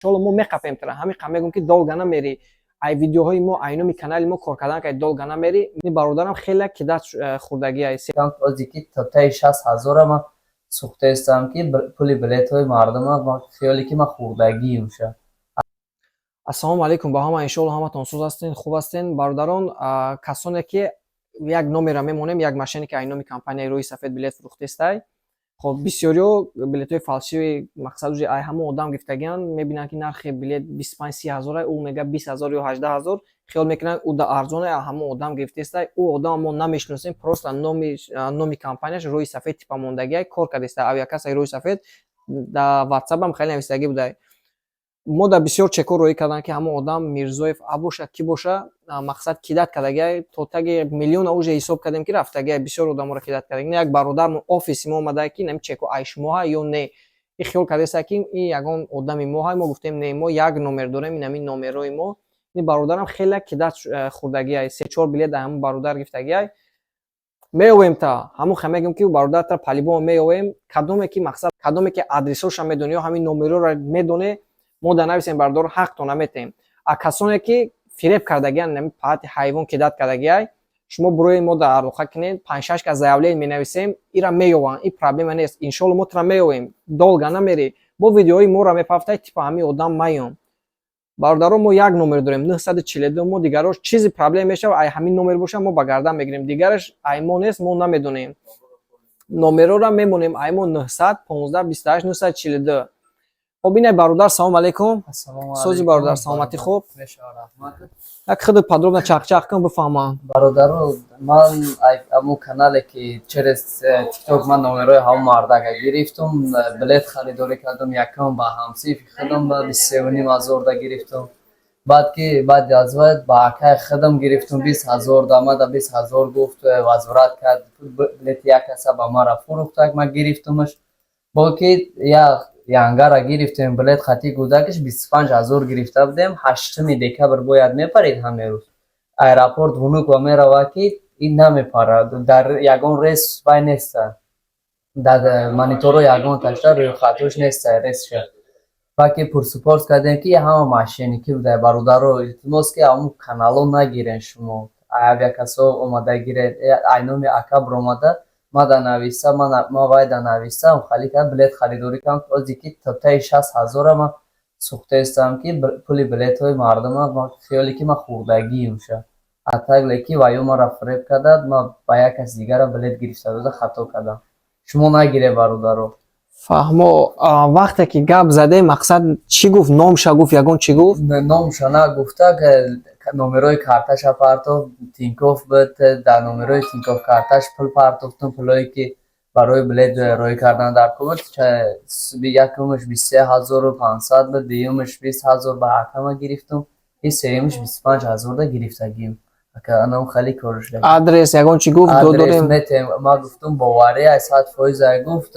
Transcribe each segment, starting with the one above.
Иншолло, мо меқапем тара. Ҳамин қа мегӯм, ки долго намери. Ай видеоҳои мо, ай номи канали мо кор кардан кай, долго намери. Ин бародарам хеле кидать хӯрдагӣ ай. Озе ки то таи 60 0-а ман сӯхтаистам, ки пули билетҳои мардума, ман хиёле ки ман хӯрдагиюм ша. Ассалому алайкум ба ҳама. Иншолло, ҳаматон суз ҳастен, хуб ҳастен. Бародарон, касоне ки як номера мемонем, як мошенник ай номи компанияи Рӯи Сафед билет фурӯхтестай. Хоб, бисёриҳо билетҳои фальшивый, мақсад, уже ай ҳамон одам гирифтагианд. Мебинанд, ки нархи билет 25-30 ҳазора, ӯ мега 20 000 ё 18 000, хиёл мекунанд, ӯ да арзоне, ҳамон одам гирифтестай. Ӯ одама мо намешиносем, просто номи компанияш Рӯи Сафед типа мондагиай, кор кардеста авиакассаи Рӯи Сафед. Да Ватсапам хеле нависагӣ будай. Мо да бисёр чекҳо роӣ карданд, ки ҳамон одам Мирзоев а боша, кӣ боша, мақсад, кидать кардагиай. То таги миллиона уже ҳисоб кардем, ки рафтагиай, бисёр одаморо кидать кардаг. Як бародармо офиси мо омадае, ки нами чекҳо ай шумоҳа ё не. И хиёл кардеста, ки ин ягон одами моҳа. Мо гуфтем, не, мо як номер дорем, ин ҳамин номерҳои мо. Ин бародарам хеле кидать хӯрдагиай, се чор билет дар ҳамон бародар гирифтагиай. Меёвем та ҳамон ха, мегӯем, ки бародарта по-любому меёвем. Кадоме ки, мақсад, кадоме ки адресҳоша медоне ё ҳамин номерҳоро медоне, мо да нависем, бародар, ҳақтон наметем. А касоне ки фиреб кардагиан, нами паҳати ҳайвон кидать кардагиай, шумо бурои мо да алоқа кунед, панҷ-шаш кас заявление менависем, ира меёванд, ин проблема нест. Иншолло, мо тра меёвем, долго намери. Бо видеои моро мепафтай, типа ҳамин одам маём. Бародарон, мо як номер дорем, 942. Мо дигарош чизи проблема мешава, ай ҳамин номер боша, мо ба гардан мегирем. Дигараш ай мо нест, мо намедонем. Номерора мемонем, ай мо 915 28 942. Хоб, инай бародар, салом алейкум. Сози, бародар, саломатӣ, хуб? Як худ подробно чақчақ кун, бифаҳмам. Бародаро, ман ҳамун канале ки через Тикток ман номерҳои ҳамон мардака гирифтум, билет харидорӣ кардам. Якум ба ҳамсифи худам ба 23 500-да гирифтум. Баъд ки баъди аз вай ба акаи худам гирифтум 20 000-да. Мада 20 000 гуфт, возврат кард. Билети як каса ба мара фурӯхтак, ман гирифтумаш. Бо ки як янгара гирифтем, билет хати гудакаш 25 000 гирифта будем. 8 декабр бояд мепарид. Ҳамин рӯз аэропорт Внуково меравад, ки ин намепарад, дар ягон рейс вай неста, дар мониторо ягон ташта рӯйхатош неста рейсша. Баъд ки пурсупорс кардем, ки ҳама мошенникӣ буда. Бародаро, илтимос, ки ҳамун каналҳо нагирен. Шумо авиакассо омада гирен. Айноми ака биромада, ма да нависа, ма вай да нависам, хали кардам, билет харидорӣ кардам. Озе ки то таи 60 0-а ман сӯхтаистам, ки пули билетҳои мардума, ман хиёле ки ман хӯрдагиюм ша. А так леки ваё маро фиреб кардад, ман ба як каси дигара билет гирифта дода, хато кардам. Шумо нагире, бародаро. Фаҳмо. Вақте ки гап задем, мақсад, чӣ гуфт? Номша гуфт, ягон чӣ гуфт? Номша нагуфта, номерои карташа партофт, Тинькофф буд. Дар номерои Тинькофф карташ пул партофтум. Пулое ки барои билет роӣ кардан дар кор буд, якумаш 23 500 буд, дуюмаш 20 000 ба акама гирифтум и сеюмаш 25 000-да гирифтагием. Анам хеле корш. Адрес ягон чӣ гуфт? Адрес метем, ма гуфтум, боварӣ ай 100% ай гуфт.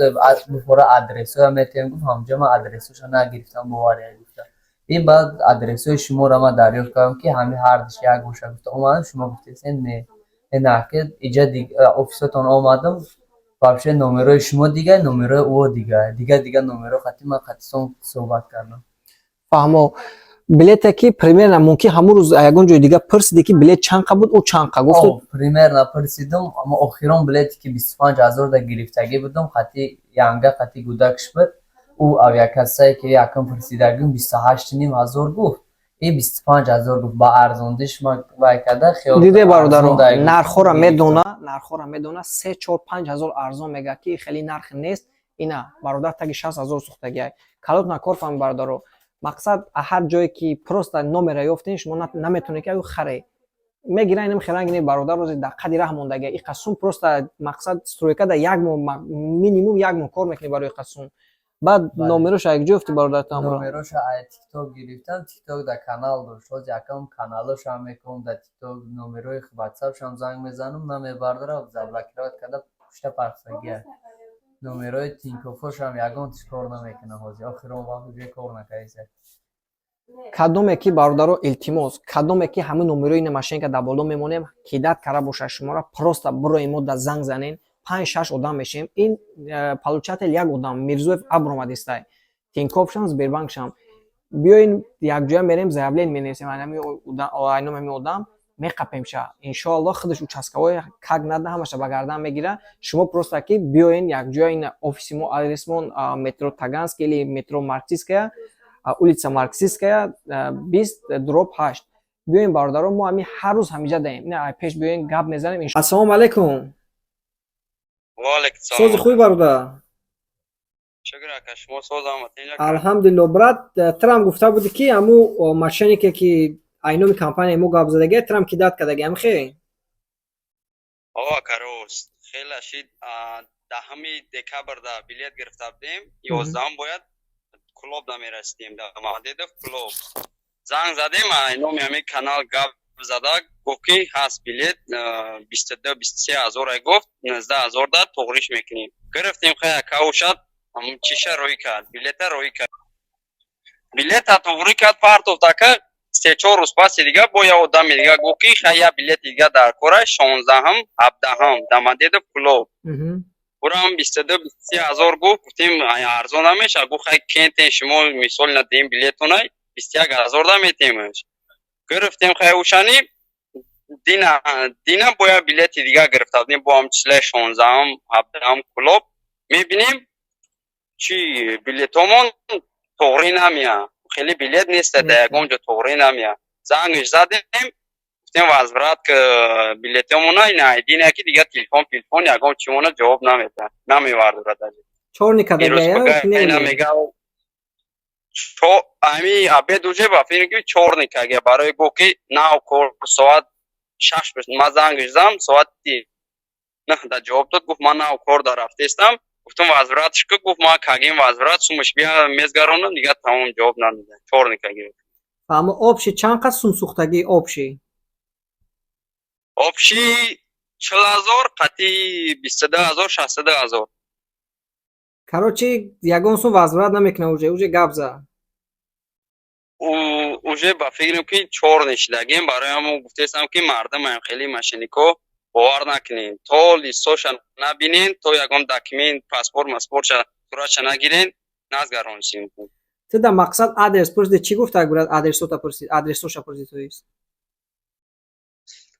Бифора адресҳоя метем гуфт. Ҳамҷа ман адресҳоша нагирифтам, боварӣ ай гуфта. И баъд адресҳои шуморо ман дарёфт кардам, ки ҳамин ҳардуш як боша гуфта омадам. Шумо гуфтесен, не, на ки иҷа офисотон омадам, вообще номерои шумо дигар, номерои ӯ дигар, дигар дигар номеро хати ман хатисон суҳбат кардам. Фаҳмо. Билете ки примерно мумкин ҳамун рӯз ягон ҷои дигар пурсиде, ки билет чанд қа буд, ӯ чанд қа гуфт? Примерно пурсидум, аммо охирон билете ки 25 000-да гирифтагӣ будум, хати янга, хати гудакш буд. Ӯ авиакассае ки якум пурсидагим 28 500 гуфт, и 25 000 гуфт. Ба арзондиш ма вай карда хиёл. Диде, бародаро, нархҳоро медона, нархҳоро медона. 3, 4, 5 ҳазор арзон мега, ки хеле нарх нест. Ина бародар таги 60 000 сӯхтагиай. Калот накор фаҳми, бародаро. Мақсад, ҳар ҷое ки просто номера ёфтен, шумо наметонед, ки аю харе мегира. Инам хеланги не, бародар, рози дар қади раҳ мондагия. И қасум просто, мақсад, стройка да як моҳ, минимум як моҳ кор мекунӣ барои қасум. Баъд номероша якҷо ёфти, бародар, тамро? Номероша ай Тикток гирифтам. Тикток да канал дошт. Ҳози якам каналошам мекунам дар Тикток, номерои Ватсапшам занг мезанам, намебардора, заблокировать карда, пушта парсагия. Номерои Тинькоффошам ягон тиш кор намекунам. Ҳози охирон вақт уже кор накардиса. Кадоме ки, бародаро, илтимос, кадоме ки ҳамин номерои ина мошенника дар боло мемонем, кидать кара боша шуморо, просто бирои мо да занг занен, панҷ шаш одам мешем. Ин получатель як одам Мирзоев Абромадистай, Тинькоффшам, Сбербанкшам. Биёин, якҷоя мерем, заявление менависем, айноми ҳами одам меқапемша. Иншоалло, худаш участковой как надо ҳамаша ба гардан мегира. Шумо просто ки биёин якҷоя, ин офиси мо, адресмон метро Таганский или метро Марксистская, улица Марксистская, 20/8. Биёин, бародарон, мо ҳами ҳар рӯз ҳамиҷа даем. Ина пеш биёин, гап мезанем. Ассалому алайкум. Сози, хуби, бародар? Алҳамдулилло, брат. Трам гуфта будӣ, ки ҳаму мошеннике, ки айноми компанияи мо гап задаги, трам кидать кардаги, ҳамихе? Хеле шид. 10-уми декабрда билет гирифта будем, 11-ум бояд Кӯлоб намерасидем, Домодедово, Кӯлоб. Занг задем, айноми ҳамин канал гап зада, гуфт, ки ҳаст билет, 22-23 ҳазоре гуфт, 19 ҳазор да туғриш мекунем. Гирифтем, хай, акаушад чиша рӯй кард, билета рӯй кард, билета туғрӣ кард, партофт, ака. 3-4 рӯз паси дига бо як одами дига гуфт, ки хай, як билети дига дар кора, 16-ум, 17-ум, Домодедово, Кӯлоб. Урам 22-23 ҳазор гуфт. Гуфтем, арзон намешавад? Гуфт, хай, кентен шумо, мисол надиҳем билетонай, 21 ҳазор да метемаш. Гирифтем, хай, ушани дина бо як билети дига гирифта будем, бо ҳам числаи 16-ум, 17-ум, Кӯлоб. Мебинем, чи билетомон тоғрӣ намеяд, хеле билет нест, да ягон ҷо тоғрӣ намеяд. Зангш задем, гуфтем, возврат билетомона. Ина айдина, ки дига телефон ягон чимона ҷавоб намедиҳад, намевардорад. Чорни кадагая? Ами обед уже ба фикр ки чорни кага, барои гуфт, ки нав кор соат 6 ма зангш зам, соати 9 да ҷавоб дод. Гуфт, ман нав кор да рафтестам. Гуфтам, возвратш ку? Гуфт, ман кагим возврат сумаш бия мезгаронам. Дига тамом, ҷавоб намедиҳад, чорни каги. Фаҳмо, общий чанд қад сум сӯхтагӣ, общий? Общий 40 ҳазор қати 22 ҳазор, 62 ҳазор. Короче, ягон сум возврат намекунад, уже гап зад. Уже ба фикрам, ки чорни шидагем. Барои ҳамо гуфтестам, ки мардумаем, хеле мошеннико бовар накунед, то листоша набинен, то ягон документ, паспорт маспортша, суратша нагирен, назгаронисем. Ту да мақсад адрес пурсиди, чӣ гуфта, брат? Адресота пурсид, адресоша пурсид, то есть.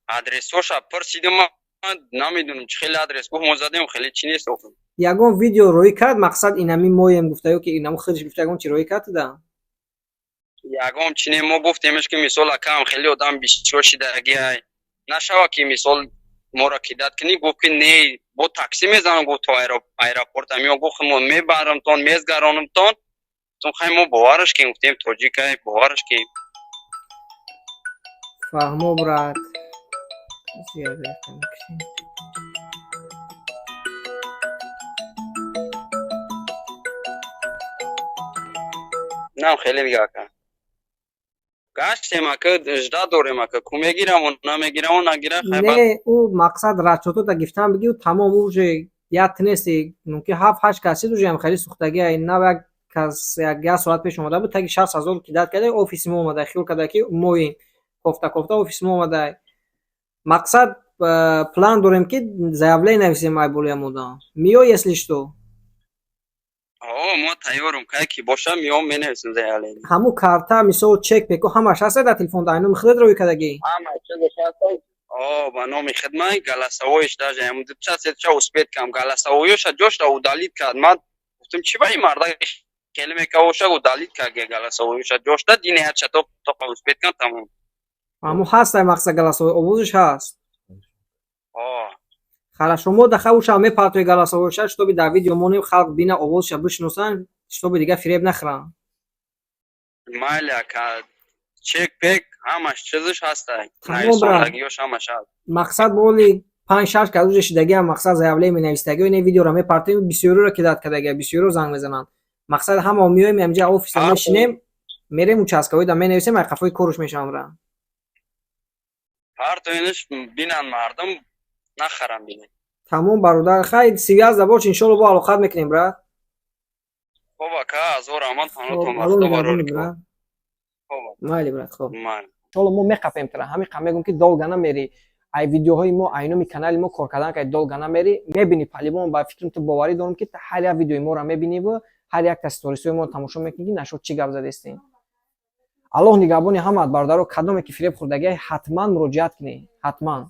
Адресоша пурсидим, намедонам, чӣ хеле адрес гуфт, мо задем, хеле чӣ нест. Ягон видео рӯй кард, мақсад, инами моем гуфта ё ки инаму худаш гуфта, ягон чи рӯй кард да? Ягон чи не. Мо гуфтемш, ки мисол, акам, хеле одам бисёр шидагиай, нашава, ки мисол моро кидать кунӣ. Гуфт, ки не, бо такси мезанам, гуфт, то аэропорта миё. Гуфт, мо мебарамтон, мезгаронамтон. Гуфтум, хай, мо бовараш кем, гуфтем, тоҷикай, бовараш кем. Фаҳмо, брат. Нам хеле дига, ака, гаштем, ака, жда дорем, ака, ку мегираму намегираму, нагира. Не, ӯ мақсад расчётота гифтан бигӣ, тамом, уже як тинести, мумкин ҳафт ҳашт касид, уже ҳам хеле сӯхтагӣ. Нав як кас як соат пеш омада буд, таги 60 ҳазор кидать карда, офиси мо омада, хиёл карда, ки моем, кофта кофта офиси мо омада. Мақсад, план дорем, ки заявление нависем айболиам одам миё, если что. Мо тайёрум, кай ки бошам, миём, менависем заявление. Ҳамун карта, мисол, чек пеко ҳамаш ҳаста дар телефон, айноми худат рӯй кардагӣ? О, ба номи хидмат, голосовоиш даже дуча сеча успеть кам, голосовоёша ҷошта удалить кард. Ман гуфтам, чӣ ба ин марда хеле мекавоша, удалить кард голосовоёша ҷошта, дине ҳача то успеть кам, тамом. Ҳамун ҳаста, мақсад, голосовой овозиш ҳаст. Хорошо, мо да хавуша мепартои голосовойша, чтобы дар видео монем, халқ бина, овозша бишиносанд, чтобы дига фиреб нахӯранд. Майли, ака, чек пек ҳамаш чизаш ҳаста. Тамом, брат. Ҳамаш ҳаст. Мақсад, моли панҷ шаш кас уже шидагиам, мақсад, заявление менавистагио, ин видеоро мепартоем. Бисёриро кидать кардагия, бисёриро занг мезананд. Мақсад, ҳама меоем инҷа офиса, мешинем, мерем участковойда менависем, ай қафои корш мешавам ра. Партоинаш бинанд мардум, нахарам, бинед. Тамом, бародар, хай, связь бош, иншолло, бо алоқат мекунем, брат. Хоб, ака, ҳазор раҳмат, паноҳтон. Брат, майли, брат, хоб, иншолло, мо меқапем тара. Ҳамин қа мегӯм, ки долго намери. Ай видеоҳои мо, айноми канали мо кор кардан кай, долго намери, мебини по-любому. Ба фикрам, ту боварӣ дорам, ки ҳар як видеои моро мебиниву ҳар якта сторисҳои моро тамошо мекунӣ, ки нашод чӣ гап задестем. Аллоҳ нигаҳбони ҳамаат, бародаро. Кадоме ки фиреб хӯрдагиай, ҳатман муроҷиат кунед, ҳатман.